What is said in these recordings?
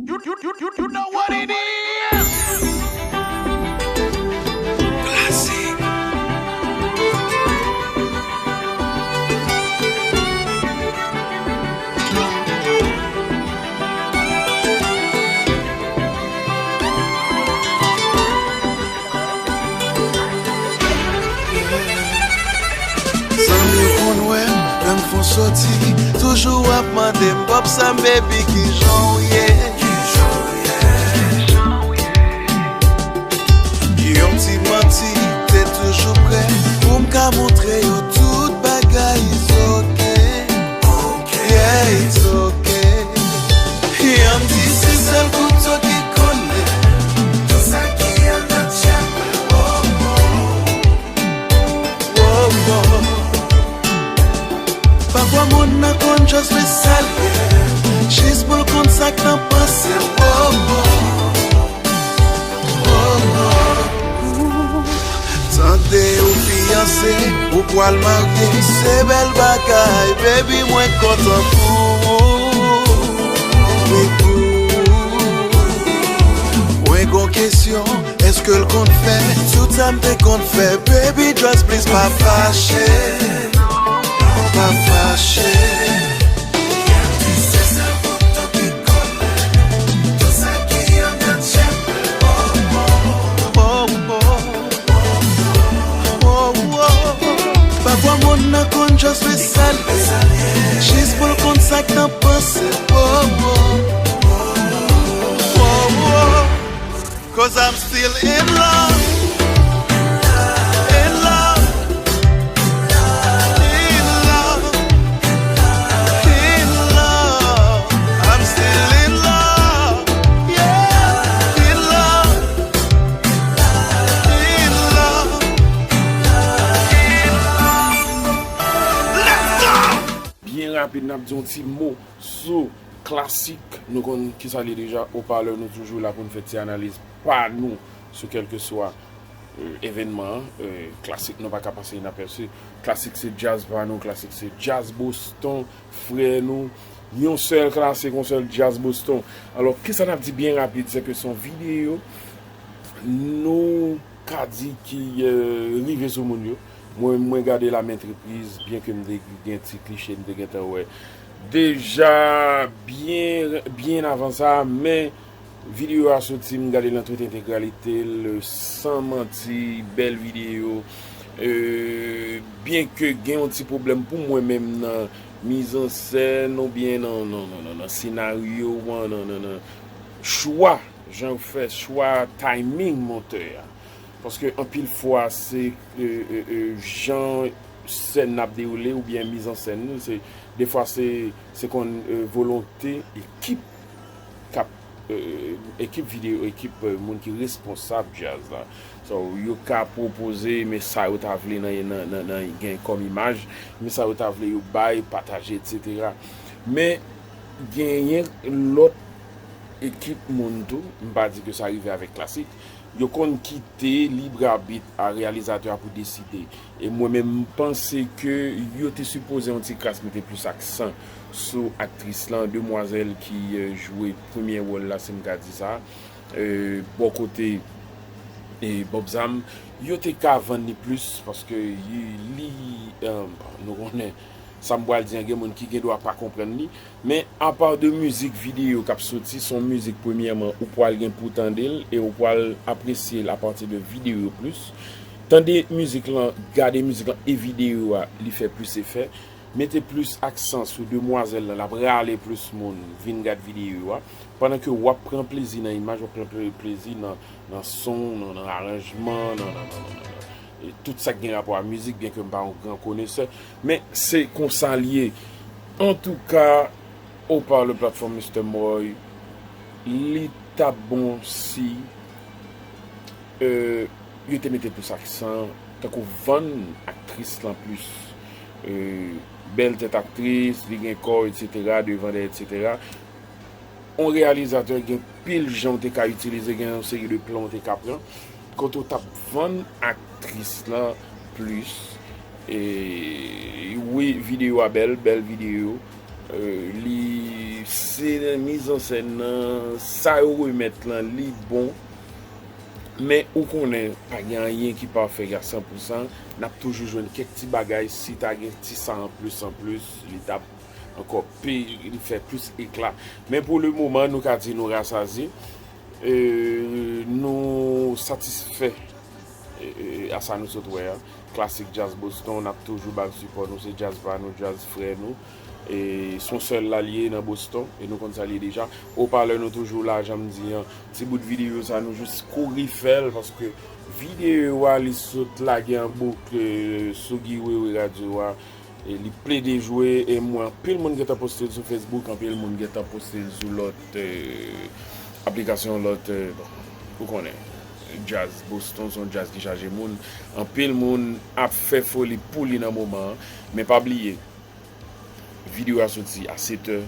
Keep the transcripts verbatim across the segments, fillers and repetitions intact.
You, you, you, you, you know what it is. Classic. Zanmi w konn wè m, lè m fon soti, toujou ap mande m, Bob Sam, baby, kijan w ye? Yon ti manti, te toujou prè pou m ka montre yo tout bagay is okay. Yeah, it's okay. Yon ti se sèl kouto ki konnen tout sa ki anndan tchèp. Oh, oh. Oh, oh. Pafwa moun nan konn just vle salye, jis pou l konn sa k nan panse. Oh, oh. Oh, oh. Tande ou fiyanse, ou pwal marye, se bèl bagay, baby, mwen kontan pou ou. Wi, pou ou. Mwen gon kesyon, èske l konn fè tout sa m te konn fè? Baby, just please, pa fache, pa fache. Oh, oh. Oh, oh. Pafwa moun nan konn just vle salye, jis pou l konn sa k nan panse. Oh, oh. Oh, oh. 'Cause I'm still in love. In love. In love. In love. I'm still in love. Yeah. In love. In love. In love. Let's go! Byen rapid, n ap di yon ti mo sou Classic. Nou konn kisa l ye deja, Opalè, nou toujou la pou n fè ti analiz pa nou sou kèlkeswa, euh, evènman an. Euh, Classic, nou pa ka pase inapèsi. Classic se djaz pa nou, Classic se djaz Boston, frè nou. Yon sèl Classic, yon sèl djaz Boston. Alò, kisa n ap di byen rapid, se ke se yon videyo nou ka di ki, euh, rive sou moun yo. Mwen, mwen gade l a maintes reprises, byen ke m te gen ti kliche, m te gentan wè deja byen, byen avan sa, men videyo a soti, m gade l nan tout entegralite l, san manti, bèl videyo. Euh, byen ke gen yon ti pwoblèm pou mwen menm nan mizansèn oubyen nan, nan, nan, nan, nan senaryo an, nan, nan, nan chwa, jan yo fè chwa timing montè a. Paske anpil fwa se, euh, euh, euh, jan sèn nan ap dewoule oubyen mizansèn li, se, defwa se, se konn, euh, volonte ekip k ap, euh, ekip videyo, ekip, euh, moun ki responsab djaz la. So, yo ka pwopoze, men sa yo ta vle nan, nan, nan, nan gen kòm imaj, men sa yo ta vle yo bay, pataje, etsetera. Men genyen lòt ekip moun tou, m pa di ke sa rive avèk Classic, yo konn kite lib abit a reyalizatè a pou deside. E mwen menm, m panse ke yo te sipoze yon ti kras mete plis aksan sou aktris lan, demwazèl ki, euh, jwe premye wòl la, si m ka di sa, euh, bò kote, e, Bob Zam, yo te ka vann li plis, paske li, li, euh, nou konnen sa m pral di an, gen moun ki gen dwa pa konprann li, men apa de mizik videyo k ap soti, se yon mizik premyèman ou pral gen pou tande l e ou pral apresye l apati de videyo plis. Tande mizik lan, gade mizik lan e videyo a, li fè plis efè. Mete plis aksan sou demwazèl lan, l ap rale plis moun vin gad videyo a. Pandan ke w ap pran plezi nan imaj, w ap pran ple-, plezi nan, nan son, nan, nan aranjman, nan, nan, nan, nan, nan, e tout sa k gen rapò a mizik, byen ke m pa yon gran konesè, men se konsa l ye. Antouka, Opalè Platform, Mister Moy, li t ap bon si, euh, yo te mete plis aksan, tankou vann aktris lan plis. Euh, bèl tèt aktris, li gen kò, etsetera, devan, dèyè, etsetera. Yon reyalizatè gen pil jan w te ka itilize, gen yon seri de plan w te ka pran, kote w t ap vann aktris lan plis, E, wi, videyo a bèl, bèl videyo. E, li, se nan mizansèn nan, sa yo remèt lan, li bon. Men ou konnen, pa gen anyen ki pafè a san pou san. N ap toujou jwenn kèk ti bagay. Si ta gen ti sa anplis, anplis, li t ap ankò pi, li fè plis ekla. Men pou le moman, nou ka di nou rasazi. E, nou satisfè, e, e, a sa nou sot wè a. Klasik Djaz Boston, n ap toujou ba l sipò nou, se djaz pa nou, djaz frè nou. E se yon sèl la l ye nan Boston, e nou konn sa l ye deja. Opalè nou toujou la, jan m di an. Ti bout videyo sa, nou jis kouri fè l, paske videyo a, li sot lage an bouk, e, sou Guy Wewe Radio a. E li plede jwe, e mwen, anpil moun gentan poste l sou Facebook, anpil moun gentan poste l sou lòt, e, aplikasyon, lòt, e, bon, ou konnen, djaz Boston se yon djaz ki chaje moun. Anpil moun ap fè foli pou li nan moman an, men pa bliye, videyo a soti a sèt è,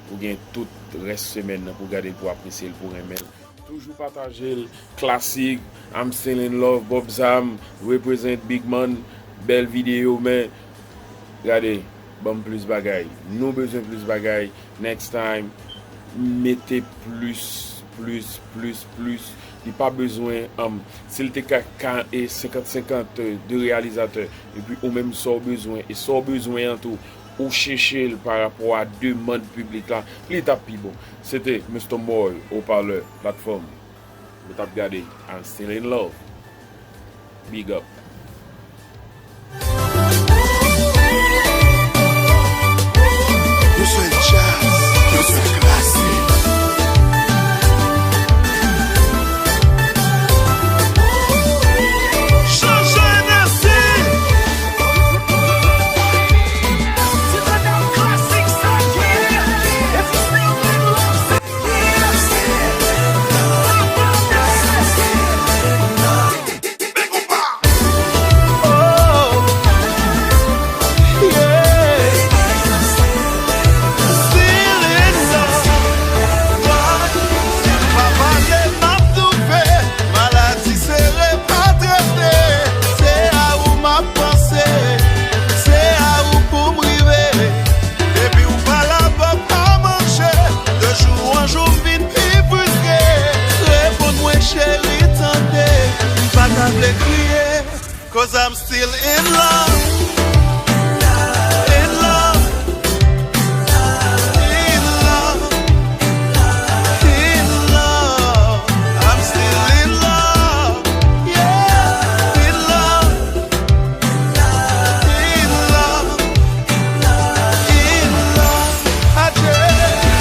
ou gen tout rès semèn nan pou gade l, pou apresye l, pou renmen l. Toujou pataje l. Klasik, I'm still in love, Bob Zam, represent Big Man, bèl videyo, men gade, ban m plis bagay. Nou bezwen plis bagay. Next time, mete plis, plis, plis, plis. Li pa bezwen, um, si l te ka, ka, e, senkant senkant, e, de reyalizatè, epi ou menm sa w bezwen, e sa w bezwen an tou, ou chèche l pa rapò a demann piblik la, li t ap pi bon. Se te Mister Moy, Opalè, platfòm. Nou t ap gade I'm Still in Love. Big up. Yo sou djaz, yo sou klasik. Chanje enèji. Maladi sere pa trete, se a ou m ap panse, se a ou pou m rive. Depi ou pa la, pap pa manje, de jou an jou m vin pi fristre. Reponn mwen cheri, tande, m pa ta vle kriye, 'cause I'm still in love. In love. In love. In love. I'm still in love. Yeah. In love. In love. In love. Adye.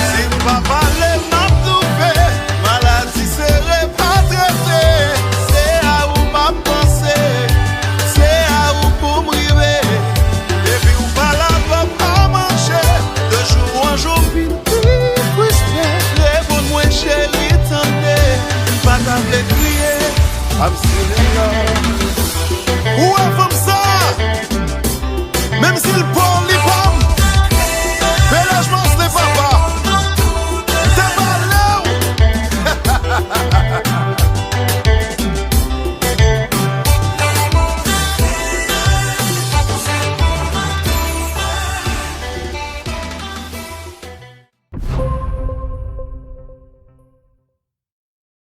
Si m pa pale, m ap toufe. Maladi sere pa trete. Se a ou m ap panse. Se a ou pou m rive. Depi ou pa la, pap pa manje. De jou an jou m vin pi fristre. Reponn mwen cheri, tande. M pa ta vle kriye. I'm still in love. Ou wè fanm sa? Menm si l pòl,